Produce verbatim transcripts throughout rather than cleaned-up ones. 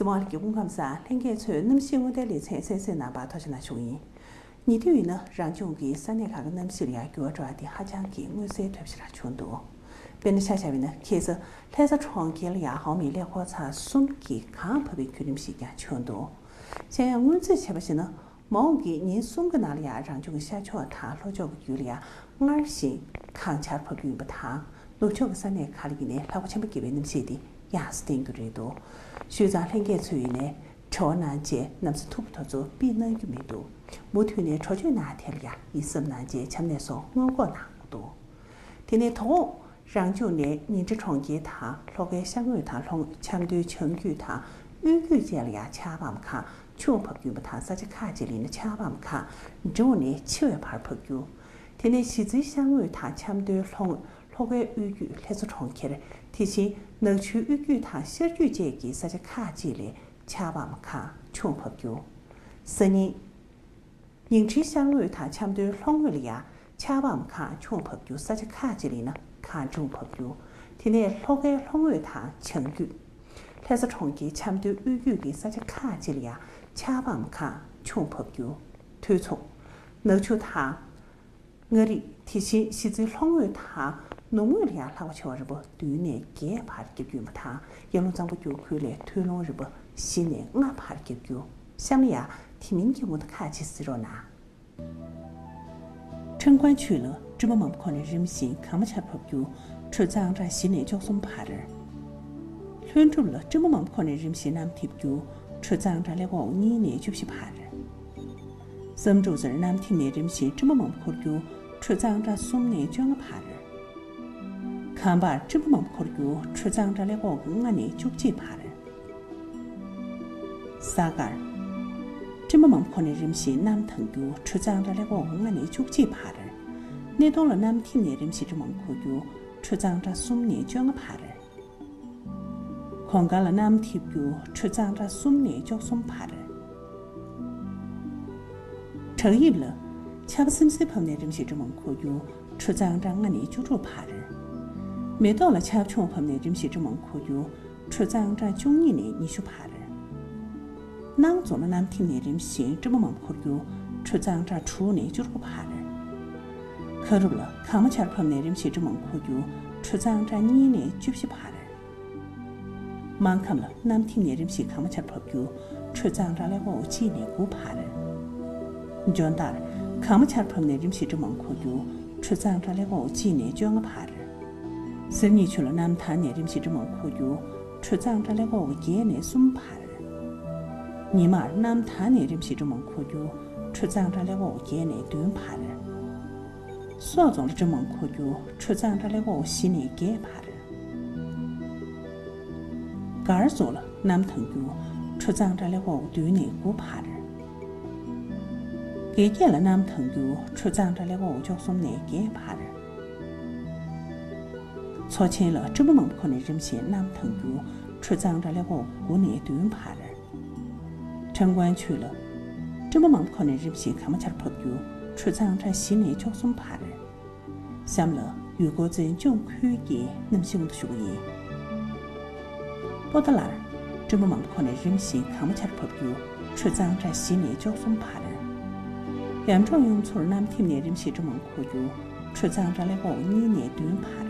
མོལ་གྱི་སྐུ་ཁམས་བཟང་། ལྷན་རྒྱས་ཚོས་གནམ་གཤིས་སྔོན་བརྡའི་ལེ་ཚན་གསན་གཟིགས་གནང་བར་ཐུགས་རྗེ་གནང་ཞུ་གི་ཡིན། ཉེ་དུས་ཡིན་ན་རང་ལྗོངས་ཀྱི་ས་གནས་ཁག་གི་གནམ་གཤིས་ལ་ཡང་འགྱུར་བ་འགྲོ་བ་དེ་ཧ་ཅང་གི་མངོན་གསལ་དོད་པོ་ཞིག་རང་བྱུང་འདུག་དཔེར་ན་ཆ་བཞག་པ་ཡིན་ན་ཁ་སང་ལྷ་ས་གྲོང་ཁྱེར་ལ་ཡང་ཧའོ་མིའི་ཀླད་ཀོར་ཚར་གསུམ་གྱིས་གངས་བབས་པའི་བརྒྱུད་རིམ་ཞིག་ཀྱང་བྱུང་འདུག་གཞན་ཡང་སྔོན་རྩིས་བྱས་པ་ཡིན་ན། མ་འོངས་ཀྱི་ཉིན་གསུམ་གྱི་ནང་ལ་ཡང་རང་ལྗོངས་ཀྱི་ཤར་ཕྱོགས་དང་ལྷོ་ཕྱོགས་ཀྱི་རྒྱུད་ལ་ཡང་སྔར་བཞིན་གངས་ཆར་བབས་རྒྱུ་ཡིན་པ་དང་། ནུབ་ཕྱོགས་ཀྱི་ས་གནས་ཁག་ལ་ཡིན་ནའི་ལྷགས་པ་ཆེན་པོ་བརྒྱབ་པའི་གནམ་གཤིས་དེ་ཡང་སེ་བསྟན་རྒྱུ་རེད་འདུག་ཞུས་ཙང་ལྷན་རྒྱས་ཚོས་ཡིན་ནའི་དྲི་བ་གནང་རྗེས་གནམ་ས་ཐུག་པ་དེ་ཚོ་དཔེ་གནང་རྒྱུ་མི་འདུག་མུ་མཐུད་ནས་འགྲོ་སྐྱོད་གནང་ཐད་ལ་ཡང་ཡིད་གཟབ་གནང་རྗེས་ཆམ་ནད་སོགས་སྔོན་འགོག་གནང་དགོས་འདུག་དེ་ནས་དོ་དགོང་རང་ལྗོངས་ནས་ཉིང་ཁྲི་གྲོང་ཁྱེར་དང་ལྷོ་ཁའི་ཤར་ངོས་དང་ལྷོ་ཆབ་མདོའི་བྱང་རྒྱུད་དང་དབུས་རྒྱུད་བཅས་ལ་ཡང་ཆར་པ་མ་གང་ཆུ་བ་བབས་རྒྱུ་ཡིན་པ་དང་། ས་ཆ་ཁག་ཅིག་ལ་ཡིན་ན་ཆར་པ་མ་གང་འབྲི་འོག་ནས་ཆེ་བའི་བར་བབས་རྒྱུ། དེ་ནས་གཞིས་རྩེའི་ཤར་ངོས་དང་ཆབ་མདོའི་ལྷོ་ངོས། ལྷོ་ཁའི་དབུས་རྒྱུད་ལྷ་ས་གྲོང་ཁྱེར། དེ་བཞིན་ནག་ཆུའི་དབུས་རྒྱུད་དང་ཤར་རྒྱུད་བཅས་ཀྱི་ས་ཆ་ཁག་ཅིག་ལ་ཆར་པ་མ་གང་ཆུ་བ་བབས་རྒྱུ། སང་ཉིན། ཉིང་ཁྲིའི་ཤར་ངོས་དང་ཆབ་མདོའི་ལྷོ་ངོས་ལ་ཡང་ཆར་པའམ་གངས་ཆུ་བ་བབས་རྒྱུ། ས་ཆ་ཁག་ཅིག་ལ་ཡིན་ན་གངས་ཆུ་བ་བབས་རྒྱུ། དེ་ནས་ལྷོ་ཁའི་ལྷོ་ངོས་དང་བྱང་རྒྱུད། ལྷ་ས་གྲོང་ཁྱེར་ཆབ་མདོའི་དབུས་རྒྱུད་ཀྱི་ས་ཆ་ཁག་ཅིག་ལ་ཡང་ཆར་པའམ་གངས་ཆུ་བ་བབས་རྒྱུ། དུས་མཚུངས། ནག་ཆུ་དང་། མངའ་རིས། དེ་བཞིན་གཞིས་རྩེའི་ལྷོ་ངོས་དང་ནུབ་ངོས་ལ་ཡང་ལྷགས་པ་ཆེ་བ་རིམ་པ་བདུན་ནས་བརྒྱད་བར་བརྒྱབ་རྒྱུ་ཡིན་པ་དང་། ཡར་ཀླུང་གཙང་པོ་རྒྱུག་ཁུལ་ལས་མཐོ་རླུང་རིམ་པ་བཞི་ནས་ལྔ་བར་བརྒྱབ་རྒྱུ། གཤམ་ལ་ཡང་དེ་མིན་གྱི་སྔོན་བརྡ་ཁག་ཅིག་གཟིགས་རོགས་གནང་། ཁྲེང་ཀོན་ཆུས་ལ་སྤྲིན་པ་མང་པོ་འཁོར་ནས་རིམ་བཞིན་གངས་མ་ཆར་བབས་རྒྱུ། དྲོད་གཙང་སྦྲ་བཞི་ནས་བཅུ་གསུམ་བར། ལྷུན་གྲུབ་ལ་སྤྲིན་པ་མང་པོ་འཁོར་ནས་རིམ་བཞིན་གནམ་འཐིབས་རྒྱུ། དྲོད་གཙང་སྦྲ་ཀླད་ཀོར་གཉིས་ནས་བཅུ་བཞི་བར། བསམ་གྲུབ་རྩེར་གནམ་འཐིབས་ནས་རིམ་བཞིན་སྤྲིན་པ་མང་པོ་འཁོར་རྒྱུ། དྲོད་གཙང་སྦྲ་གསུམ་ནས་བཅོ་ལྔ་བར། གམ་པར་སྤྲིན་པ་མང་པོ་འཁོར་རྒྱུ། དྲོད་གཙང་སྦྲ་ཀླད་ཀོར་ལྔ་ནས་བཅུ་གཅིག་བར། ས་དགར། སྤྲིན་པ་མང་པོ་འཁོར་ནས་རིམ་བཞིན་གནམ་དྭངས་རྒྱུ། དྲོད་གཙང་སྦྲ་ཀླད་ཀོར་ལྔ་ནས་བཅུ་གཅིག་བར། སྣེ་གདོང་ལ་གནམ་འཐིབས་ནས་རིམ་བཞིན་སྤྲིན་པ་མང་པོ་འཁོར་རྒྱུ། དྲོད་གཙང་སྦྲ་གསུམ་ནས་བཅོ་ལྔ་བར། གོང་དཀར་ལ་གནམ་འཐིབས་རྒྱུ། དྲོད་གཙང་སྦྲ་གསུམ་ནས་བཅུ་གསུམ་བར། བྲག་ཡིབ་ལ་ཆར་པ་སིམ་སིམ་བབས་ནས་རིམ་བཞིན་སྤྲིན་མང་འཁོར་རྒྱུ། དྲོད་གཙང་སྦྲ་ལྔ་ནས་བཅུ་དྲུག་བར། མེ་ཏོག་ལ་ཆར་ཆུང་བབས་ནས་རིམ་བཞིན་སྤྲིན་མང་འཁོར་རྒྱུ། དྲོད་གཙང་སྦྲ་བཅུ་གཉིས་ནས་ཉི་ཤུ་བར། སྣང་རྫོང་ལ་གནམ་འཐིབས་ནས་རིམ་བཞིན་སྤྲིན་མང་འཁོར་རྒྱུ། དྲོད་གཙང་སྦྲ་དྲུག་ནས་བཅུ་དགུ་བར། ཁ་རུབ་ལ་གངས་མ་ཆར་བབས་ནས་རིམ་བཞིན་སྤྲིན་མང་འཁོར་རྒྱུ། དྲོད་གཙང་སྦྲ་གཉིས་ནས་བཅུ་བཞི་བར། སྨར་ཁམས་ལ་གནམ་འཐིབས་ནས་རིམ་བཞིན་གངས་མ་ཆར་བབས་རྒྱུ། དྲོད་གཙང་སྦྲ་ཀླད་ཀོར་གཅིག་ནས་དགུ་བར། འཇོ་མདར་གངས་མ་ཆར་བབས་ནས་རིམ་བཞིན་སྤྲིན་མང་འཁོར་རྒྱུ། དྲོད་གཙང་སྦྲ་ཀླད་ཀོར་གཅིག་ནས་བཅོ་ལྔ་བར། ཟེར་སྨད་ཆུ་ལ་གནམ་དྭངས་ནས་རིམ་བཞིན་སྤྲིན་མང་འཁོར་རྒྱུ། དྲོད་གཙང་སྦྲ་ཀླད་ཀོར་བརྒྱད་ནས་གསུམ་བར། ཉི་མར་གནམ་དྭངས་ནས་རིམ་བཞིན་སྤྲིན་མང་འཁོར་རྒྱུ། དྲོད་གཙང་སྦྲ་ཀླད་ཀོར་བརྒྱད་ནས་བདུན་བར། སོག་རྫོང་ལ་སྤྲིན་མང་འཁོར་རྒྱུ། དྲོད་གཙང་སྦྲ་ཀླད་ཀོར་བཞི་ནས་བརྒྱད་བར། མགར་རྫོང་ལ་གནམ་དྭངས་རྒྱུ། དྲོད་གཙང་སྦྲ་ཀླད་ཀོར་བདུན་ནས་དགུ་བར། དགེ་རྒྱས་ལ་གནམ་དྭངས་རྒྱུ། དྲོད་གཙང་སྦྲ་ཀླད་ཀོར་བཅུ་གསུམ་ནས་བརྒྱད་བར། མཚོ་ཆེན་ལ་སྤྲིན་པ་མང་པོ་འཁོར་ནས་རིམ་བཞིན་གནམ་དྭངས་རྒྱུ། དྲོད་གཙང་སྦྲ་ཀླད་ཀོར་དགུ་ནས་བདུན་བར། ཁྲེང་ཀོན་ཆུས་ལ་སྤྲིན་པ་མང་པོ་འཁོར་ནས་རིམ་བཞིན་གངས་མ་ཆར་བབས་རྒྱུ། དྲོད་གཙང་སྦྲ་བཞི་ནས་བཅུ་གསུམ་བར། གཤམ་ལ་ཡུལ་སྐོར་འཛིན་སྐྱོང་ཁུལ་གྱི་གནམ་གཤིས་སྔོན་བརྡ་ཞུ་གི་ཡིན། པོ་ཏཱ་ལར་སྤྲིན་པ་མང་པོ་འཁོར་ནས་རིམ་བཞིན་གངས་མ་ཆར་བབས་རྒྱུ། དྲོད་གཙང་སྦྲ་བཞི་ནས་བཅུ་གསུམ་བར། ཡམ་གྲོང་གཡུ་མཚོར་གནམ་འཐིབས་ནས་རིམ་བཞིན་སྤྲིན་མང་པོ་འཁོར་རྒྱུ། དྲོད་གཙང་སྦྲ་ཀླད་ཀོར་གཉིས་ནས་བདུན་བར།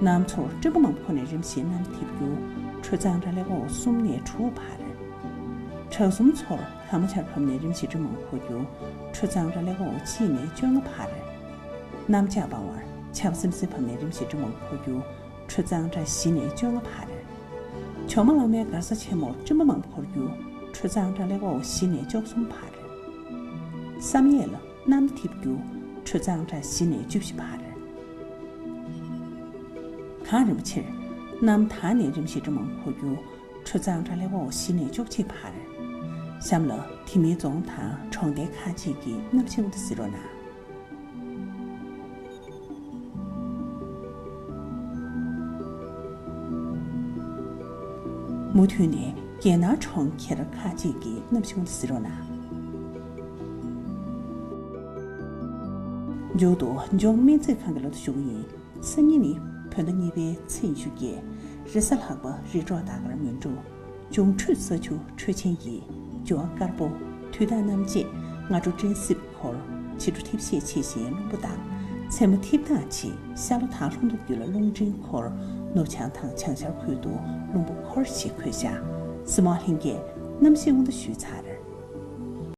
གནམ་མཚོར་སྤྲིན་པ་མང་པོ་འཁོར་ནས་རིམ་བཞིན་གནམ་འཐིབས་རྒྱུ། དྲོད་གཙང་སྦྲ་ཀླད་ཀོར་གསུམ་ནས་དྲུག་བར། བྲག་གསུམ་མཚོར་གངས་མ་ཆར་བབས་ནས་རིམ་བཞིན་སྤྲིན་མང་པོ་འཁོར་རྒྱུ། དྲོད་གཙང་སྦྲ་ཀླད་ཀོར་གཅིག་ནས་བཅོ་ལྔ་བར། གནམ་ལྕགས་སྤང་བར་ཆར་པ་སིམ་སིམ་བབས་ནས་རིམ་བཞིན་སྤྲིན་མང་པོ་འཁོར་རྒྱུ། དྲོད་གཙང་སྦྲ་བཞི་ནས་བཅོ་ལྔ་བར། ཇོ་མོ་གླང་མའི་མགར་ས་ཆེན་མོར་སྤྲིན་པ་མང་པོ་འཁོར་རྒྱུ། དྲོད་གཙང་སྦྲ་ཀླད་ཀོར་བཞི་ནས་བཅུ་གསུམ་བར། བསམ་ཡས་ལ་གནམ་འཐིབས་རྒྱུ། དྲོད་གཙང་སྦྲ་བཞི་ནས་བཅུ་བཞི་བར། གངས་རིན་པོ་ཆེར་གནམ་དྭངས་ནས་རིམ་བཞིན་སྤྲིན་མང་པོ་འཁོར་རྒྱུ། དྲོད་གཙང་སྦྲ་ཀླད་ཀོར་བཞི་ནས་བཅུ་གཅིག་བར། གཤམ་ལ་དེ་མིན་རྫོང་དང་གྲོང་རྡལ་ཁག་ཅིག་གི་གནམ་གཤིས་སྔོན་བརྡ་གཟིགས་རོགས་གནང་། མུ་མཐུད་ནས་རྒྱལ་ནང་གྲོང་ཁྱེར་ཁག་ཅིག་གི་གནམ་གཤིས་སྔོན་བརྡ་གཟིགས་རོགས་གནང་། མཇུག་ཏུ་ལྗོངས་སྨན་རྩིས་ཁང་གི་ལོ་ཐོ་ཞུ་གི་ཡིན། སང་ཉིན་ནི་བོད་ཟླ་གཉིས་པའི་ཚེས་ཉི་ཤུ་བརྒྱད། རེས་གཟའ་ལྷག་པ། རེས་གྲོགས་ཟླ་སྐར་སྨིན་དྲུག། འབྱུང་འཕྲོད་ས་ཆུ་འཕྲོད་ཆེན་ཡི། ལྗོན་དཀར་པོ་དུས་དང་རྣམ་འབྱེད་སྔ་དྲོ་སྤྲིན་སིབ་འཁོར། ཕྱི་དྲོ་ཐིབས་ཤས་ཆེ་ཞིང་རླུང་བུ་ལྡང་། མཚན་མོ་ཐིབས་ཐང་ཆེ་ཤར་ལྷོ་དང་ལྷོ་ནུབ་ཡུལ་ལ་རླུང་འཕྲིན་འཁོར། ནུབ་བྱང་དང་བྱང་ཤར་ཁུལ་དུ་རླུང་བུ་འཁོར་ཞེས་འཁོད་བཞག་གཟིགས་མོ་བ་ལྷན་རྒྱས། གནམ་གཤིས་སྔོན་བརྡ་ཞུས་ཚར།